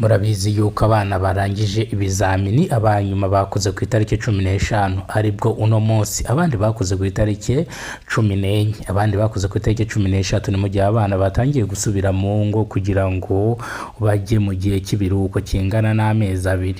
Murabizi yuko abana barangije ibizamini, abanyuma bakoze ku itariki 15, aribwo uno munsi. Abandi bakoze ku itariki 14, abandi bakoze ku itariki 13. Ni mu gihe abana batangiye gusubira mu ngo kugira ngo bajye mu gihe cy'ibiruhuko kingana n'amezi 2.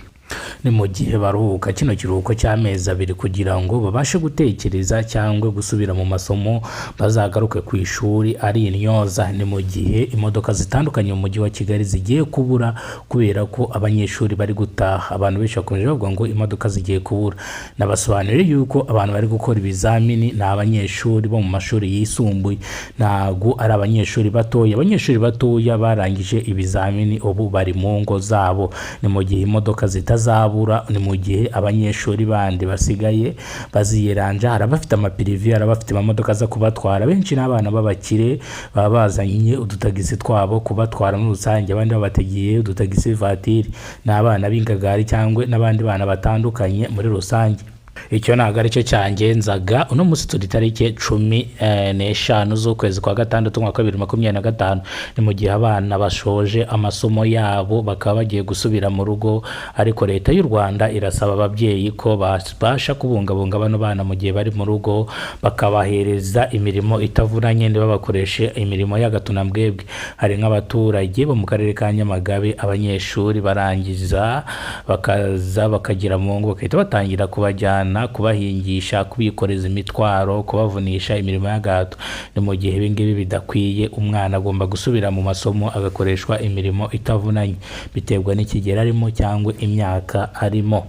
Ni mu gihe baruhuka kino kiruhuko cy'amezi 2 kugira ngo babashe gutekereza cyangwa gusubira mu masomo, bazagaruke ku ishuri ari intyoza. Ni mu gihe imodoka zitandukanye mu mujyi wa Kigali zigiye kubura kubera ko abanyeshuri bari gutaha. Abantu benshi bakomeje bavuga ngo imodoka zigiye kubura. Nabasobanuriye yuko abantu bari gukora ibizamini ni abanyeshuri bo mu mashuri yisumbuye, ntabwo ari abanyeshuri batoya. Abanyeshuri batoya barangije ibizamini, ubu bari mu ngo zabo. Ni mu gihe imodoka zitazabura, ni mu gihe abanyeshuri bandi basigaye baziyeranja. Hari abafite amaprivé, hari abafite amamodoka aza kubatwara. Benshi n'abana b'abakire baba bazanye udutagisi twabo kubatwara muri rusange, abandi babategeye udutagisi vatiri. Ni abana b'ingagari cyangwa n'abandi bana batandukanye muri rusange. Icyo ntabwo aricyo cyangenzaga. Uno munsi turi tariki 15 z'ukwezi kwa gatandatu, umwaka wa 2025. Ni mu gihe abana bashoje amasomo yabo, bakaba bagiye gusubira mu rugo, ariko Leta y'u Rwanda irasaba ababyeyi ko babasha kubungabunga bano bana mu gihe bari mu rugo, bakabahereza imirimo itavunanye, ntibabakoreshe imirimo y'agatunambwebwe. Hari nk'abaturage bo mu karere ka Nyamagabe, abanyeshuri barangiza bakaza bakagera mu ngo, bagahita batangira kubajyana kubahingisha, kubikoreza imitwaro, kubavunisha imirimo y'agahato. Ni mu gihe ibi ngibi bidakwiye. Umwana agomba gusubira mu masomo, agakoreshwa imirimo itavunanye, biterwa n'ikigero arimo cyangwa imyaka arimo.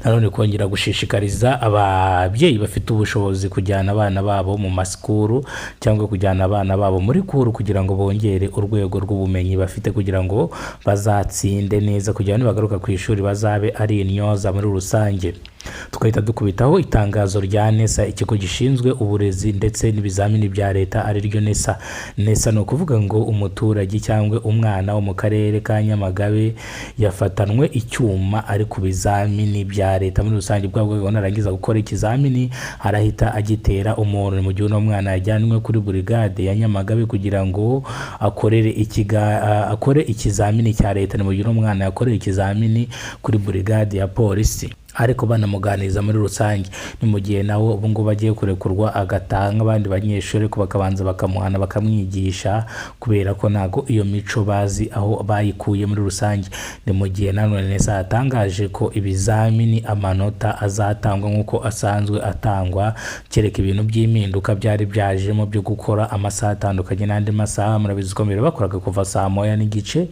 Nanone kongera gushishikariza ababyeyi bafite ubushobozi kujyana abana babo mu masikuru cyangwa kujyana abana babo muri kuru, kugira ngo bongere urwego rw'ubumenyi bafite, kugira ngo bazatsinde neza, kugira ngo nibagaruka ku ishuri bazabe ari intyoza muri rusange. Tugahita dukubitaho itangazo rya NESA, ikigo gishinzwe uburezi ndetse n'ibizamini bya Leta, ari ryo NESA. NESA ni ukuvuga ngo umuturage cyangwa umwana wo mu karere ka Nyamagabe yafatanwe icyuma ari ku bizamini bya Leta muri rusange. Bwa bwo narangiza gukora ikizamini arahita agitera umuntu. Mu gihe uno mwana yajyanwe kuri burigade ya Nyamagabe kugira ngo akore ikizamini cya Leta. Ni mu gihe uno mwana yakoreye ikizamini kuri burigade ya polisi, ariko banamuganiriza muri rusange. Ni mu gihe nawe ubu ngubu agiye kurekurwa, agataha nk'abandi banyeshuri, ariko bakabanza bakamuhana, bakamwigisha, kubera ko ntabwo iyo mico bazi aho bayikuye muri rusange. Ni mu gihe nanone NESA yatangaje ko ibizamini amanota azatangwa nk'uko asanzwe atangwa, kereka ibintu by'impinduka byari byajemo byo gukora amasaha atandukanye n'andi masaha. Murabizi ko mbere bakoraga kuva saa 1:30,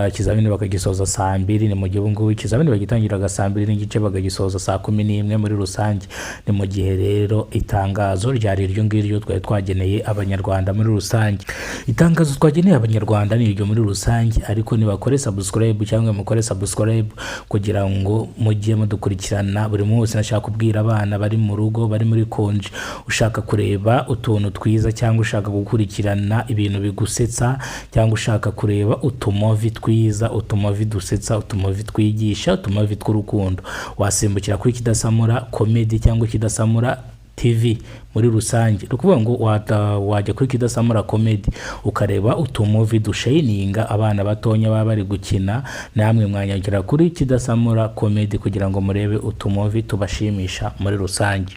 ikizamini bakagisoza saa 2. Ni mu gihe ubu ngubu ikizamini bagitangiraga saa 2:30, bakagisoza saa 11 muri rusange. Ni mu gihe rero itangazo ryari iryo ngiryo twari twageneye Abanyarwanda muri rusange. Itangazo twageneye Abanyarwanda ni iryo muri rusange, ariko nibakore subscribe cyangwa mukore subscribe kugira ngo mujye mudukurikirana buri munsi. Nashaka kubwira abana bari mu rugo, bari muri konji, ushaka kureba utuntu twiza cyangwa ushaka gukurikirana ibintu bigusetsa cyangwa ushaka kureba utumovie twiza, utumovie dusetsa, utumovie twigisha, utumovie tw'urukundo, wasimbukira kuri Kidasamura Comedy cyangwa Kidasamura TV muri rusange. Ni ukuvuga ngo wajya kuri Kidasamura Comedy ukareba utumovie dushayininga, abana batonya baba bari gukina. Namwe mwanyagera kuri Kidasamura Comedy kugira ngo murebe utumovie tubashimisha muri rusange.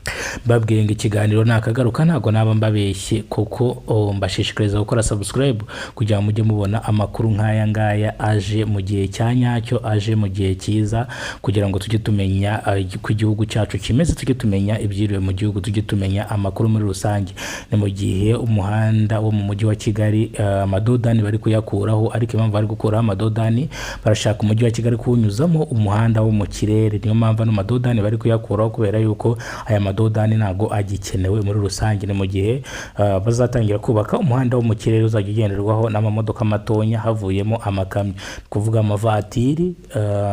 Mbabwiye ngo ikiganiro nakagaruka, ntabwo naba mbabeshye, kuko mbashishikariza gukora subscribe kugira ngo mujye mubona amakuru nk'aya ngaya aje mu gihe cya nyacyo, aje mu gihe cyiza, kugira ngo tujye tumenya uko igihugu cyacu kimeze, tujye tumenya ibyiriwe mu gihugu, tujye tumenya amakuru muri rusange. Ni mu gihe umuhanda wo mu mujyi wa Kigali amadodani bari kuyakuraho, ariko impamvu bari gukuraho amadodani, barashaka umujyi wa Kigali kuwunyuzamo umuhanda wo mu kirere. Niyo mpamvu ano madodani bari kuyakuraho, kubera yuko aya madodani ntabwo agikenewe muri rusange. Ni mu gihe bazatangira kubaka umuhanda wo mu kirere uzajya ugenderwaho n'amamodoka matonya, havuyemo amakamyo, kuvuga amavatiri,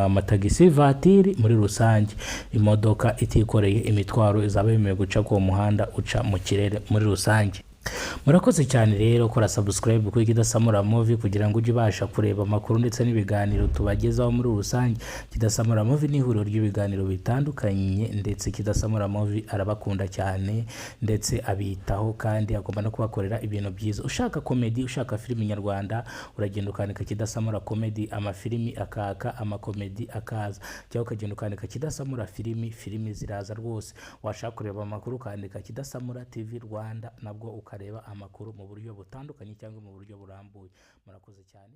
amatagisi vatiri muri rusange. Imodoka itikoreye imitwaro izaba yemewe guca ku muhanda uca mu kirere muri rusange. Murakoze cyane rero. Kora subscribe kuri Kidasamura Movie kugira ngo ujye ubasha kureba amakuru ndetse n'ibiganiro tubagezaho muri rusange. Kidasamura Movie ni ihuriro ry'ibiganiro bitandukanye, ndetse Kidasamura Movie arabakunda cyane ndetse abitaho, kandi agomba no kubakorera ibintu byiza. Ushaka comedy, ushaka filimi nyarwanda, uragenda ukandika Kidasamura Comedy, amafilimi akaka, amakomedi akaza, cyangwa ukagenda ukandika Kidasamura filimi, filimi ziraza rwose. Washaka kureba amakuru, ukandika Kidasamura TV Rwanda, nabwo ukareba amakuru mu buryo butandukanye cyangwa mu buryo burambuye. Murakoze cyane.